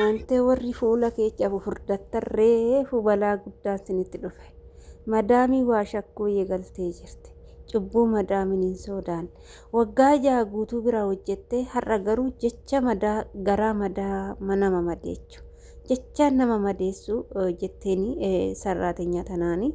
Aantee warri fuula kee cabu furdattan reefu balaa guddaan sinitti dhufe. Madaamii waa shakkuu eegaltee jirti. Cubbuu madaamiin hin soodaanne. Waggaa 6 guutuu bira hojjettee har'a garuu jecha madaa garaa madaa nama madeechu. Jechaan nama madeessu jetteeni sarraatenyaa tanaani.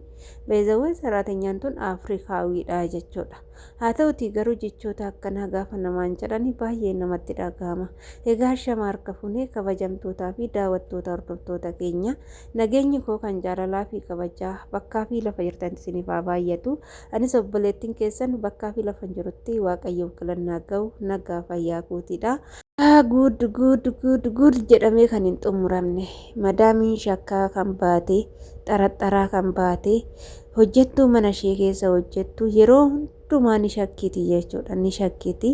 Beezawwee sarraatenyaan tun Afrikaawiidha jechuudha. Haa ta'utii garuu jechoota akkanaa gaafa namaan jedhani baay'ee namatti dhagahama. Egaa ashama harka funee kabajamtootaa fi daawattoota hordoftoota keenya nageenyi koo kan jaalalaa fi kabajaa bakkaa fi lafa jirtanitti isiniif haa baay'atu. Anis obboleettiin keessan bakkaa fi lafa jirutti Waaqayyoof galannaa ga'u nagaa fayyaa kootiidha. Good good good good jedhamee kan hin xumuramne madaamiin shakkaa kan baate xaraxaraa kan baate hojjettuu mana ishee keessa hojjettu yeroo hundumaa ni shakkiti jechuudha ni shakkiti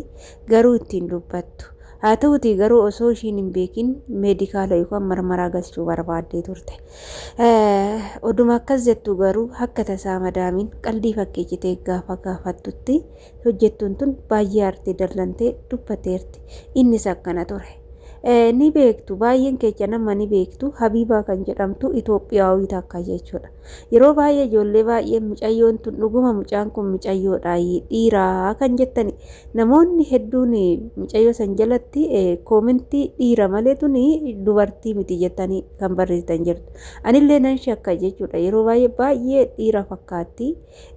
garuu ittiin dubbattu haa ta'utii garuu osoo ishiin hin beekin meedikaala yookaan marmaraa galchuu barbaaddee turte oduma akkas jettu garuu akka tasaa madaamiin qaldii fakkeessitee gaafa gaafattutti hojjettuun tun baay'ee aartee dallantee dubbateerti. Innis akkana ture. Ni beektu baay'een keenya nama ni beektu Habiibaa kan jedhamtu Itoophiyaawii takka jechuudha. Yeroo baay'ee ijoollee baay'een mucayyoon tun dhuguma mucaan kun mucayyoodha dhiiraa kan jettani namoonni hedduun mucayyoo san jalatti koomentii dhiira malee tuni dubartii miti jettanii kan barreessitan jirtu. Anillee nan shakka jechuudha yeroo baay'ee baay'ee dhiira fakkaatti.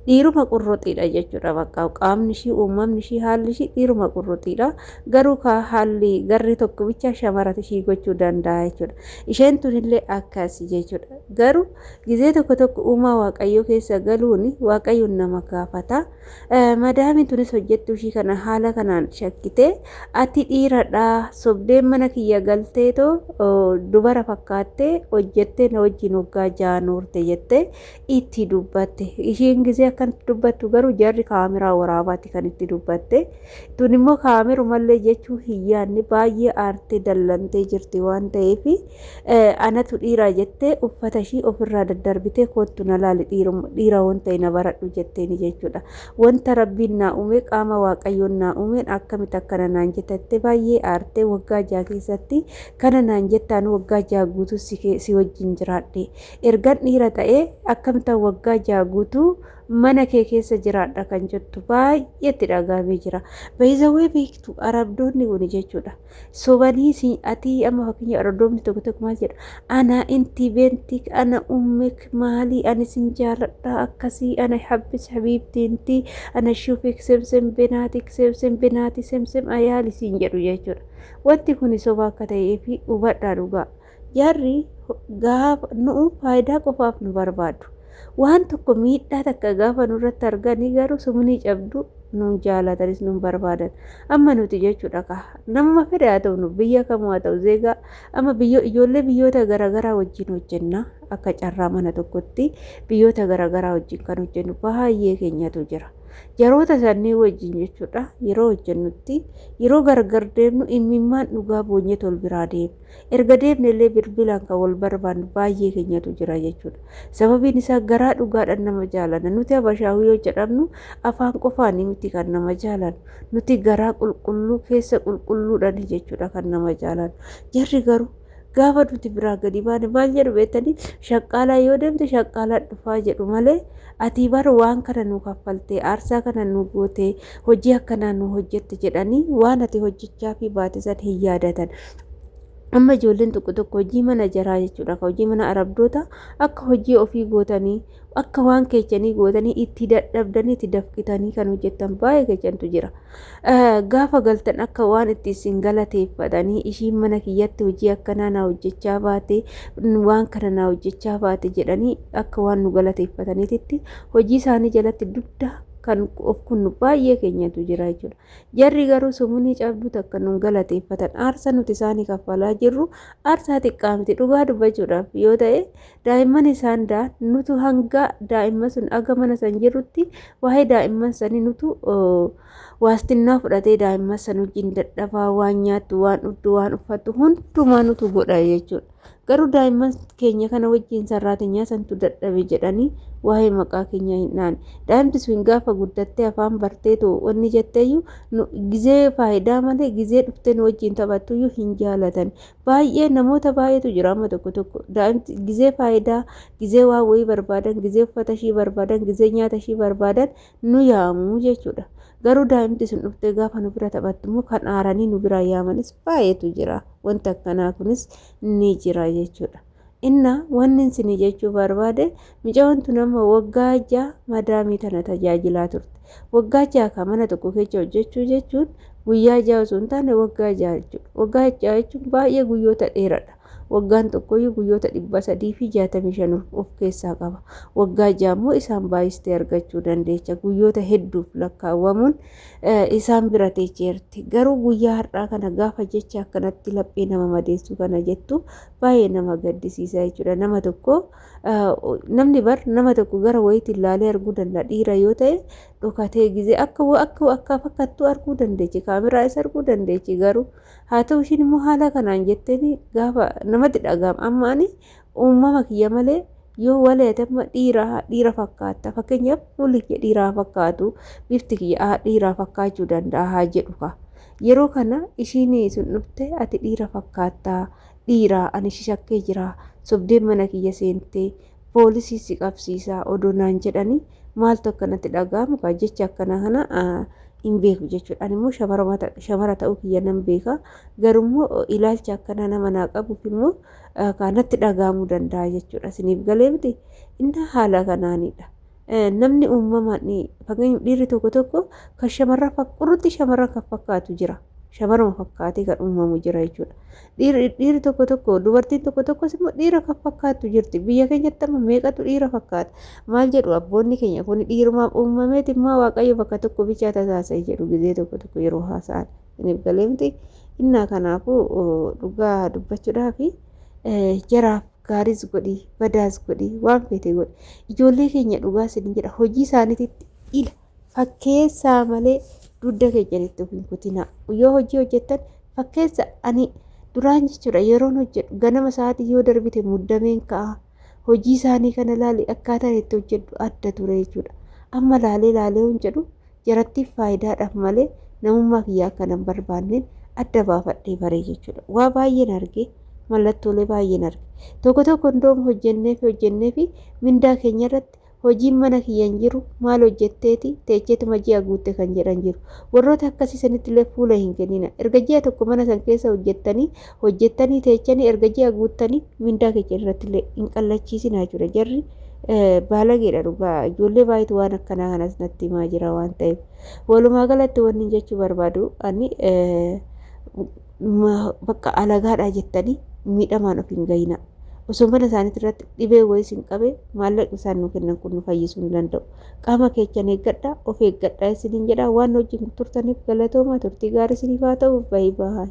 Dhiiruma qurruxiidha jechuudha bakka qaamni ishii uumamni ishii haalli ishii dhiiruma qurruxiidha garuu ka haalli garri tokko bicha shamara ishii gochuu danda'a jechuudha isheen tunillee akkasi jechuudha garuu gizee tokko tokko uumaa waaqayyoo keessa galuun waaqayyoon nama gaafata madaamiin tunis hojjettuu ishii kana haala kanaan shakkitee ati dhiiradha sobdee mana kiyya galteetoo dubara fakkaattee hojjettee na wajjin waggaa 6 noorte jettee itti dubbatte. Ishiin gisee akkanatti dubbattu garuu jarri kaameraa waraabaatti kan itti dubbatte. Tun immoo kaamerumallee jechuu hin yaadne baay'ee aartee dallantee jirti waan ta'eef anatu dhiiraa jettee uffata ishii ofirraa daddarbitee koottu na laali dhiira waan ta'e na baradhu jetteeni jechuudha. Wanta rabbiin naa uume qaama waaqayyoon naa uumeen akkamitti akkana naan jette baay'ee aartee waggaa 6 keessatti kana naan jettaan waggaa 6 guutuu si wajjin jiraadhe. Ergan dhiira ta'ee akkamittan waggaa 6 guutuu mana kee keessa jiraadha kan jettu baay'ee itti dhaga'amee jira. Bayizawee beektu arabdoonni kuni jechuudha. Sobanii si atii amma fakkeenya arabdoonni tokko tokko maal jedha ana inti beentik ana ummik maalii ani sin jaaladha akkasii ana habbis habiibti inti ana shufik semsem benaatik semsem benaati semsem ayaali siin jedhu jechuudha. Wanti kuni soba akka ta'ee fi hubadhaa dhugaa. Jarri gaafa nu'u faayidaa qofaaf nu barbaadu. Waan tokko miidhaa takka gaafa nurratti arganii garuu sumnii cabdu nuun jaalatanis nuun barbaadan. Amma nuti jechuudha kaa namuma fedhe haa ta'u nu biyya kamuu haa ta'u zeegaa amma biyyo ijoollee biyyoota garaagaraa wajjin hojjenna akka carraa mana tokkotti biyyoota garaagaraa wajjin kan hojjennu baay'ee keenyatu jira. Jaroota sannii wajjin jechuudha yeroo hojjennutti yeroo gargar deemnu imimmaan dhugaa boonyeet ol biraa deemna. Erga deemne illee bilbilaan kan wal barbaannu baay'ee keenyatu jira jechuudha. Sababiin isaa garaa dhugaadhaan nama jaalanna. Nuti Habashaawii yoo jedhamnu afaan qofaan miti kan nama jaalannu. Nuti garaa qulqulluu keessa qulqulluudhaan jechuudha kan nama jaalannu. Jarri garuu gaafa nuti biraa gadi baane maal jedhu beektanii shaqqaalaa yoo deemte shaqqaalaa dhufaa jedhu malee ati bar waan kana nu kaffaltee aarsaa kana nu gootee hojii akkanaa nu hojjette jedhanii waan ati hojjechaa fi baate san hin yaadatan. Amma ijoolleen tokko tokko hojii mana jaraa jechuudha. Hojii mana arabdoota akka hojii ofii gootanii akka waan keechanii gootanii itti dadhabdanii itti dafqitanii kan hojjettan baay'ee keechantu jira. Gaafa galtan akka waan itti isin galateeffatanii ishiin mana kiyyatti hojii akkanaa naa hojjechaa baate waan kana naa hojjechaa baate jedhanii akka waan nu galateeffataniititti hojii isaanii jalatti dugda kan of kunnu baay'ee keenyatu jira jechuudha. Jarri garuu sumunii cabduu takka nun galateeffatan. Aarsaa nuti isaanii kaffalaa jirru aarsaa xiqqaa miti. Dhugaa dubbachuudhaaf yoo ta'e daa'imman isaan da'an nutu hanga daa'imman sun aga mana san jirrutti waa'ee daa'imman sanii nutu waastinnaa fudhatee daa'imman san wajjin dadhabaa waan nyaattu waan dhugdu waan uffattu hundumaa nutu godha jechuudha. Garuu daa'imman keenya kana wajjin sarraatinyaa santu dadhabe jedhanii waa'ee maqaa keenyaa hin dhaane. Daa'imti sun gaafa guddattee afaan barteetu wanni jetteeyyuu gizee faayidaa malee gizee dhuftee nu wajjin taphattuyyuu hin jaalatan. Baay'ee namoota baay'eetu jira amma tokko tokko daa'imti gizee faayidaa, gizee waa wayii barbaadan, gizee uffata ishii barbaadan, gizee nyaata ishii barbaadan nu yaamu jechuudha. Garuu daa'imti sun dhuftee gaafa nu bira taphattu immoo kan aaranii nu biraa yaamanis baay'eetu jira. Wanti akkanaa kunis ni jira jechuudha. Inna wanni isin jechuu barbaade, mucaan tun amma waggaa 6 madaamii tana tajaajilaa turte. Waggaa 6 kan mana tokko keessa hojjechuu jechuun guyyaa 6 osoo hin taane waggaa 6 jechuudha. Waggaa 6 jechuun baay'ee guyyoota dheeraadha. Waggaan tokkoyyuu guyyoota 365 of keessaa qaba. Waggaa 6 immoo isaan baay'istee argachuu dandeecha. Guyyoota hedduuf lakkaawwamuun isaan bira teecheerti. Garuu guyyaa har'aa kana gaafa jecha akkanatti laphee nama madeessu kana jettu baay'ee nama gaddisiisa jechuudha. Nama tokko, namni bar nama tokko gara wayiitti ilaalee arguu danda'a. Dhiira yoo ta'e dhokatee gizee akka akka akka fakkattuu arguu dandeechi. Kaameraa isa arguu dandeechi garuu haa ta'u ishiin immoo haala kanaan jetteen gaafa namatti dhaga'ama. Amma ani uumama kiyya malee yoo waleete amma dhiira dhiira fakkaatta. Fakkeenyaaf, fuulli kiyya dhiiraa fakkaatu, bifti kiyya dhiiraa fakkaachuu danda'a haa jedhu ka. Yeroo kana ishiin sun dhufte, ati dhiira fakkaattaa, dhiiraa ani shakkee jira, sobdee mana kiyya seentee, poolisii si qabsiisaa odoo naan jedhanii maaltu akkanatti dhaga'amu kaa? Jecha akkanaa kana hin beeku jechuudha. Ani immoo shamara ta'uu kiyya nan beeka. Garuu ilaalcha akkanaa nama naa qabuuf immoo kanatti dhaga'amuu danda'a jechuudha. Isiniif galee miti? Inni haala kanaanidha. Namni uumamaan, fakkeenyaaf, dhiirri tokko tokko kan shamarra qurrutti shamarra kan fakkaatu jira. Shamaruma fakkaatee kan uumamu jira jechuudha. Dhiirri tokko tokko, dubartiin tokko tokkos immoo dhiira kan fakkaattu jirti. Biyya keenyatti amma meeqatu dhiira fakkaata? Maal jedhu abboonni keenya? Kun dhiirumaaf uumameeti immoo Waaqayyo bakka tokko bichaa tasaasa'e jedhu gizee tokko tokko yeroo haasa'an. Isiniif galee miti? Innaa kanaafuu dhugaa dubbachuudhaafi jaraaf gaariis godhi, badaas godhi, waan feete godhi. Ijoollee keenya, dhugaa isin jedha, hojii isaaniititti ila fakkeessaa malee dugda keenyanitti of hin kutinaa. Yoo hojii hojjettan fakkeessa. Ani duraan jechuudha, yeroon hojjedhu ganama sa'aatii yoo darbite muddameen ka'a. Hojii isaanii kana ilaali, akkaataan itti hojjedhu adda ture jechuudha. Amma laalee laalee hin jedhu, jarattiif faayidaadhaaf malee namummaa kiyyaa akka nan barbaanneen adda baafadhee baree jechuudha. Waa baay'een arge, mallattoolee baay'een arge. Tokko tokko indoom hojjennee fi hojjennee fi mindaa keenya irratti hojiin mana kiyya hin jiru, maal hojjetteeti teecheetuma ji'a guutte kan jedhan jiru. Warroota akkasii sanitti illee fuula hin kennina. Erga ji'a tokko mana san keessa hojjettanii hojjettanii teechanii, erga ji'a guuttanii mindaa keenya irratti illee hin qallachiisinaa jechuudha. Jarri baalageedha dhugaa. Ijoollee baay'eetu waan akkanaa kanas natti himaa jira waan ta'eef. Walumaa galatti wanni jechuu barbaadu, ani bakka alagaadhaa jettanii miidhamaan of hin gahina. Osoo mana isaaniitti irratti dhibee wayii isin qabe, maallaqni isaan nu kennan kun nu fayyisuu hin danda'u. Qaama keechan eeggadhaa, of eeggadhaa isiniin jedha. Waan wajjin turtaniif galatoomaa, turtii gaarii isiniif haa ta'u. Baay'ee baay'ee.